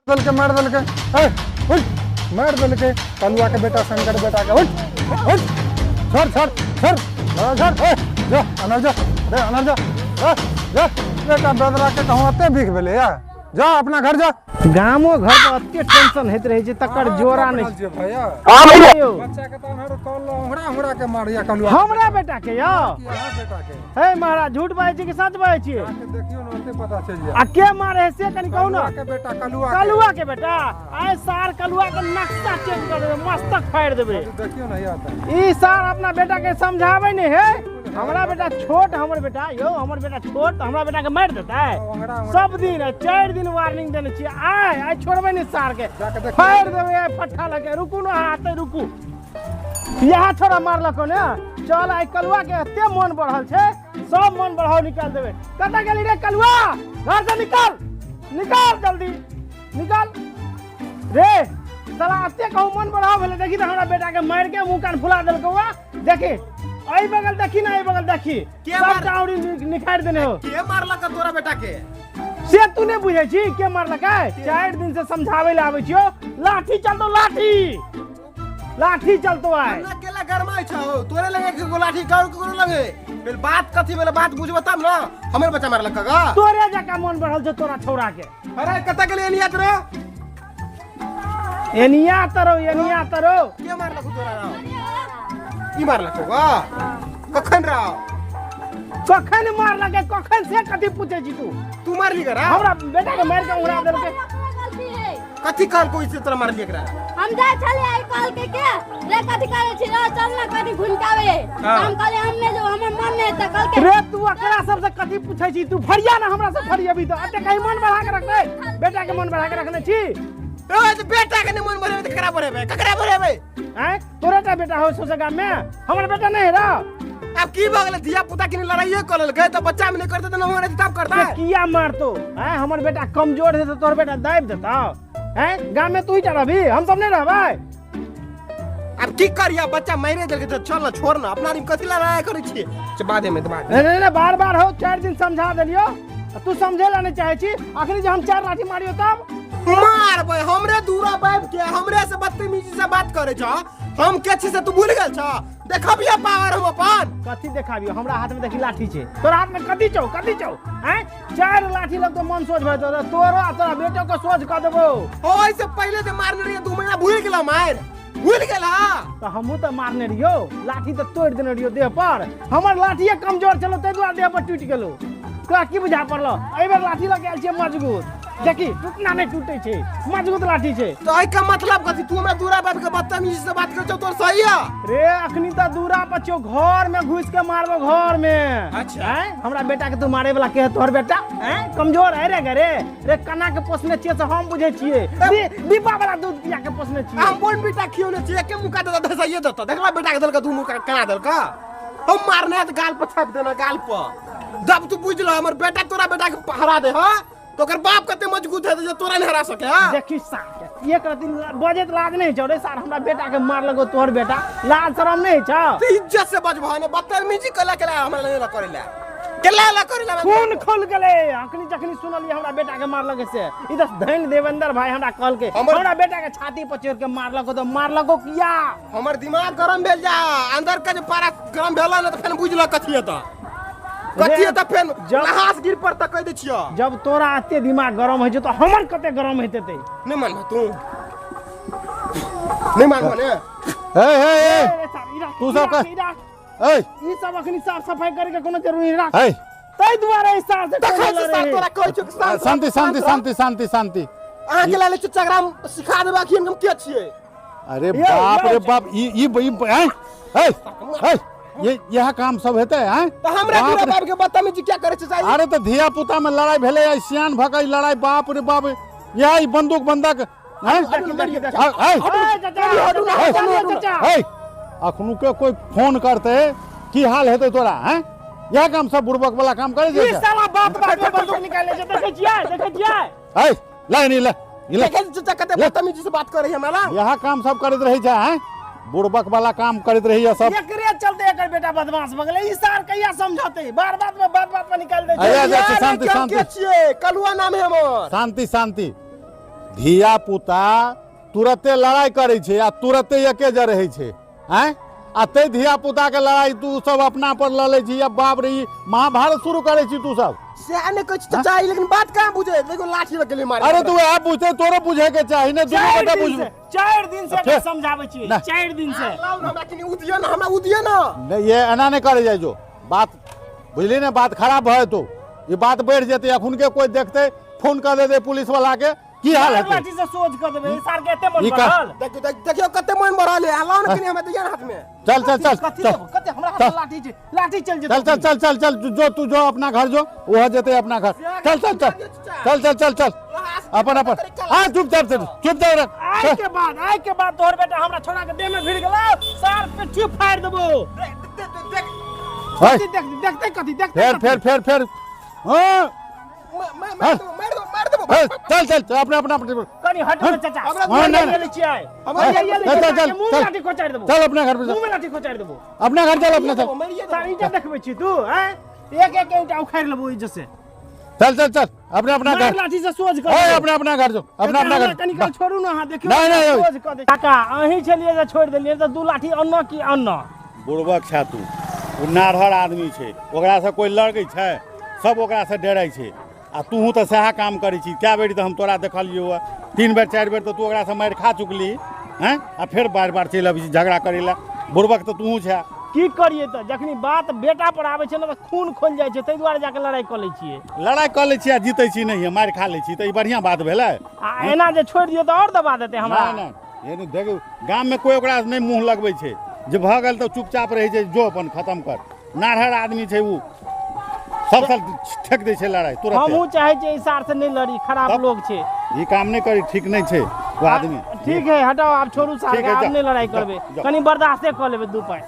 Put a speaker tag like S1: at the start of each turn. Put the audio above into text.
S1: देलकै, मारि देलकै। ए उठ, मारि देलकै कलुआ के बेटा, शंकर बेटा के। उठ उठ, छोड़ छोड़ छोड़ छोड़, ए जो अनर जो रे, अनर जो, ए जो बेटा बदरा के कहूँ एते भीख भेलै या, जा अपना घर जा।
S2: गामो घर पर एते टेंशन होइत रहै छै तकर जोड़ा नहि
S1: छै भैया।
S2: यौ।
S1: बच्चा के तऽ अन्हर तोल उहड़ा उहड़ा के मारिया कलुआ।
S2: हमरा बेटा के यौ?
S1: अहाँ बेटा के।
S2: हे महाराज, झूठ बाजै छी कि सच बाजै छी?
S1: अहाँके देखियौ ने, ओते पता चलि जायत।
S2: आ के मारे है से कनि कहू ने।
S1: कलुआ के बेटा, कलुआ के।
S2: कलुआ के बेटा? आइ सार कलुआ के नक्शा चेंज कर देबै, मस्तक फाड़ि देबै।
S1: देखियौ ने, या तऽ
S2: ई सार अपना बेटा के समझाबै नहि है। हमरा बेटा छोट, हमर बेटा यौ, हमर बेटा छोट तऽ हमरा बेटा के मारि देतै?
S1: ओंगरा ओंगरा।
S2: सब दिन 4 दिन वार्निंग देने छियै, आइ आइ छोड़बै नहि सार के,
S1: जाके देखियौ।
S2: फाड़ि देबै आइ फट्ठा लगे। रुकू ने अहाँ, एतै रुकू। इएह छोड़ा मारलक ने। चल, आइ कलुआ के एते मन बढ़ल छै, सब मन बढ़ाव निकाल देबै। कतऽ गेली रे कलुआ? घर से निकल, निकल जल्दी निकल रे साला। एते कहूँ मन बढ़ाव भेलै, देखी तऽ हमरा बेटा के मारि के मुँह कान फुला देलकौ। आ देखी एहि बगल, देखी ना एहि बगल देखी,
S3: के
S2: सब
S3: मार-
S2: चाउरी निखारि देने हो।
S3: के मारलक तोरा बेटा के?
S2: से तू नहीं बुझै छी के मारलकै? 4 दिन से समझाबै लए आबै छियौ। लाठी चलतो, लाठी लाठी चलतो आइ।
S3: हमरा केला गरमाइ छौ? तोरे लगे के गो लाठी, कौन ककरो लगे भेल? बात कथी भेल, बात बुझबो तब न। हमर बच्चा मारलक गा?
S2: तोरे जकाँ मन बढ़ल छौ तोरा छौड़ा के।
S3: अरे कतऽ गेलै एनिया तोरे?
S2: एनिया तरो, एनिया तरो।
S3: के मारलक तोरा राव? की मारलक गा? कखन राव?
S2: कखन मारलकै, कखन से कथी पूछै छी तू?
S3: तू मारली गा राव?
S2: हमरा बेटा के मारि के उड़ा देलकै।
S4: अपना गलती है।
S3: कथी कहल कोई से तोरा मारली एकरा?
S4: हम जाइ छलियै, आई कहलकै के रे, कथी करै छी रे, चल ना कनी घुमि के आबै।
S3: हाँ।
S4: हम कहलियै हम नहि जेबै, हमर मन नहि हेतै। कहलकै
S2: रे तू एकरा सबसे कथी पूछै छी? तू फरिया ना हमरा से फरियेबी तऽ एते कहीं मन बढ़ा के रखबै? बेटा के मन बढ़ा के रखने छी।
S3: ए तऽ बेटा के नहि मन बढ़ेबै तऽ ककरा बढ़ेबै? ककरा बढ़ेबै?
S2: आँय, तोरे टा बेटा हो सोसे गाम में, हमर बेटा नहीं रह?
S3: आब की भऽ गेलै? धिया पुता किनी लड़ाइये कऽ लेलकै तऽ बच्चा में नहि करतै तऽ नमहर हेतै तब करतै?
S2: से किया मारतो? आँय, हमर बेटा कमजोर है तऽ तोहर बेटा दाबि देतौ? आँय, गाम में तू ही टा रहबी, हम सब नहीं रहबै?
S3: आब की करिया, बच्चा मारे देलकै तऽ चल ना, छोड़ ना। अपना आदमी कथी लड़ाई करै छियै? से बादे में तऽ बाद
S2: नहीं नहीं नहीं, बार बार हो, 4 दिन समझा देलियो, आ तू समझे ला नहीं चाहे छी। अखनी जे हम 4 लाठी मारियो तब?
S3: मारबै। हमरे दूरा बाबि के हमरे से बदतमीजी से बात करै छ। हम के छी से तू भूल गेल छ? देखबियै पावर हम अपन।
S2: कथी देखाबियो? हमरा हाथ में देखी लाठी छै, तोरा हाथ में कथी छौ? कथी छौ? आँय, 4 लाठी लगतो मन सोझ भऽ जेतौ, तोरो आ तोरा बेटो के सोझ कऽ देबो।
S3: ओहि से पहिले जे मारने रहियै 2 महीना, भूल गेला? मारि भूल गेला?
S2: तऽ हमहूँ तऽ मारने रहियौ लाठी, तऽ तोड़ि देने रहियौ देह पर। हमर लाठिए कमजोर छलौ, ताहि दुआरे देह पर टूटि गेलौ। तोरा की बुझा पड़लौ? एहि बेर लाठी लऽ के आयल छियै मजबूत, देखी टूटना नहि टूटै छै, मजबूत लाठी छै।
S3: तऽ एहि के मतलब कथी? तू हमरा दूरा बाबि के बदतमीजी से बात करै छौ, तोर सही है?
S2: रे अखनी तऽ दूरा पर छियौ, घर में घुसि के मारबो घर में।
S3: अच्छा।
S2: आँय, हमरा बेटा के तू मारे वाला के है? तोहर बेटा आँय कमजोर है रे? गे रे, कना के पोसने छियै से हम बुझै छियै। डिब्बा वाला दूध पिया के पोसने छियै।
S3: हम बोन बेटा खियौने छियै, एके मुका दऽ धसैये देतौ। देखला बेटा के देलका, 2 मुका केना देलका? हम मारने है तऽ गाल पर छापि देना, गाल पर। जब तू बुझि लह, हमर बेटा तोरा बेटा के हरा दे हँ तऽ ओकर बाप कते मजबूत है जे तोरा नहीं हरा सके हँ।
S2: देखी सार के, एक रति बजैत लाज नहीं छौ रे सार? हमरा बेटा के मार लगो तोहर बेटा, लाज शरम नहीं छौ?
S3: तऽ इज्जत से बजबह ने। बदतमीजी केला केला हमरा लगे करे ला, केला ला करे ला।
S2: खून खुल गेलै अखनी जखनी सुनलियै हमरा बेटा के मारलक से। ई तऽ धन देवेंद्र भाई हमरा कहलकै हमरा बेटा के छाती पर चढ़ के मारलक तऽ मारलको किया?
S3: हमर दिमाग गरम भेल जा, अंदर के जे पारा गरम भेल ने तऽ फेन बुझि लह कथी हेतऽ, कथी हेतऽ फेन। लहास गिर पर तऽ कहि दै छियौ।
S2: जब तोरा एते दिमाग गरम होइ छौ तऽ हमर कते गरम होइत हेतै।
S3: नहि मानबह तू? नहि मानबह ने?
S1: हे हे हे,
S2: ए साहब, ई राख,
S1: तू
S2: ई
S1: सब
S2: राख, ई राख।
S1: ए
S2: ई सब अखनी साफ सफाई करे के कोनो जरूरी नहीं राख।
S1: हे,
S2: ताहि दुआरे ई सार से
S3: तखन से
S2: टोले
S3: सार
S2: रहे।
S3: तोरा कहै छियौ कि शांत रह,
S1: शांति शांति
S3: शांत रह।
S1: शांति शांति शांति।
S3: अहाँ के लाले चुच्चाग्राम सिखा देबा कि हम के छियै।
S1: अरे
S2: यौ,
S1: बाप
S2: यौ,
S1: रे बाप, ई ई ई हैं हे हे, ये यह काम सब हेतै हैं?
S3: तऽ हमरा
S1: बाप
S3: दूरा
S1: रे।
S3: बाप के बदतमीजी क्या करै छै साई?
S1: अरे तऽ धिया पुता में लड़ाई भेलै आ सियान भऽ के ई लड़ाई, बाप रे बाप, यह ई बंदूक बंदक हैं?
S2: देखी, देखी, देखी।
S1: आ, है
S2: ए, चाचा,
S3: हटू ना,
S2: चाचा,
S3: हटू ना, हटू ना।
S2: चाचा।
S1: है अखनु के कोई फोन करते की हाल हेतै तोरा हैं? यह काम सब बुड़बक वाला काम करे
S2: ई
S1: छै।
S2: साला बात बात में बंदूक निकाले छै, देखै छियै, देखै छियै?
S1: है ले नहीं ले ई ले।
S3: देखै छी चचा कते बदतमीजी से बात करै हमरा।
S1: यह काम सब करैत रहै छै हैं? बुड़बक वाला काम करैत रहैया सब।
S2: एकरे चलते एकर बेटा बदमाश भऽ गेलै। ई सार कहिया समझौते? बार बात में बात बात में निकाल दै छै।
S1: अरे,
S3: यार,
S1: शांति,
S3: के हम
S1: शांति।
S3: के छियै? कलुआ नाम है हमर।
S1: शांति शांति।
S5: धिया पुता तुरते लड़ाइ करै छै आ तुरते एके जगह रहै छै। आँय, आ तै धिया पुता के लड़ाइ तू सब अपना पर लऽ लै छी। बाप रे, ई महाभारत शुरू करै छी तू सब।
S3: से नहि कहै छी चाचा, लेकिन बात कहाँ बुझे? देखो लाठी लग गेलै मारे।
S5: अरे तू वएह बुझते, तोरो बुझे के चाही ने। दुनू
S2: चारि
S5: गोटा
S2: दिन
S5: बुझ
S2: से, 4 दिन से एकरा समझाबै छियै।
S5: ना।
S2: 4 दिन से।
S3: लाउ ने हमरा कनि, उ दियऽ ने हमरा, उ दियऽ ने।
S5: नहीं, ये एना नहीं करे जाय जो बात बुझली ने, बात खराब भऽ जेतौ। ई बात बढ़ि जेतै, अखुन के कोई देखतै, फोन कर देतै पुलिस वाला के, की हाल हेतै?
S2: लाठी से सोझ कऽ देबै। ई सार के एते मन
S5: ई का-
S2: बढ़ल।
S3: देखियौ, देखियौ कते मन बढ़ल है। लाउ ने कनि हमरा, दियऽ ने हाथ में।
S5: चल चल चल।
S2: कथी
S5: चल।
S2: देबो? कते हमरा हाथ में लाठी छै, लाठी चल जेतौ।
S5: चल चल चल चल चल, जो तू जो अपना घर जो, वो जेतै अपना घर। चल चल चल चल चल चल चल, अपन अपन। हाँ, चुपचाप से, चुपचाप रख।
S2: आइ के बाद तोहर बेटा हमरा छोड़ा के देह में भिड़ गेलौ, सार पिट्ठी फाड़ि देबो।
S5: है।
S2: कथी देख देखते, कथी देखते?
S5: फेर फेर फेर फेर, हाँ।
S3: मार देबो, मार देबो, मार देबो।
S5: हे, चल चल चल, अपने अपना अपने।
S2: कनि हटो ने चाचा।
S3: हमरा
S5: हाँ, नहीं,
S2: ले छियै।
S3: हमरा
S2: ले ले।
S5: चल चल चल।
S2: मुंह में
S5: चल।
S2: लाठी खोचारि देबो।
S5: चल अपना घर पे
S2: मुंह
S5: चल।
S2: में लाठी खोचारि देबो।
S5: अपना घर चल, अपना चल।
S3: मरिए।
S2: सार ईटा देखबै छी तू हैं, एक एक ईटा उखाड़ि लेबो ई जैसे।
S5: चल चल चल, अपने अपना
S2: मार
S5: घर।
S2: लाठी से सोझ कर
S5: ओए,
S2: देबो।
S5: अपना अपना घर जो, अपना अपना घर।
S2: कनि काल छोड़ू ने अहाँ, देखियौ।
S5: नहीं, नहीं,
S2: सोझ कऽ दे। काका, अहीं छलियै जे छोड़ि देलियै तऽ दू लाठी अन्न की अन्न।
S5: बुड़बक छै तू। ओ नारहर आदमी छै, ओकरासँ कोइ लड़ै छै? सब ओकरासँ डरै छै। आ तूहूँ तऽ सएह काम करै छी। कए बेर तऽ हम तोरा देखलियौ हँ, तीन बेर चारि बेर तऽ तू ओकरासँ मारि खा चुकली हैं, आ फेर बार बार चलि अबै छी झगड़ा करै लए। बुड़बक तऽ तूहूँ छै।
S2: की करियै तऽ, जखनी बात बेटा पर आबै छै ने तऽ खून खोलि जाइ छै, ताहि दुआरे जाके लड़ाइ कऽ लै छियै।
S5: लड़ाइ कऽ लै छी आ जीतै छी नहि, मारि खा लै छी, तऽ ई बढ़िआँ बात भेलै?
S2: आ एना जे छोड़ि दियौ तऽ आओर दबा देतै हमरा।
S5: नहि नहि, ये नहि, देख, गाममे कोइ ओकरा नहि मुँह लगबै छै। जे भऽ गेल तऽ चुपचाप रहै छै। जो अपन खतम कर। नारहर आदमी छै ओ, सब साल ठेक दै छै लड़ाइ तुरंत।
S2: हमहूँ चाहै छियै ई सार से नहि लड़ी, खराब
S5: तब?
S2: लोग छै।
S5: ई काम नहि करी, ठीक नहि छै ओ आदमी।
S2: ठीक है, हटाओ, आब छोड़ू सार
S5: ठीक
S2: के,
S5: है,
S2: आब
S5: जाओ,
S2: नहि लड़ाइ
S5: जाओ,
S2: करबै।
S5: जाओ।
S2: कनि बर्दाश्ते कऽ लेबै दू पाइ।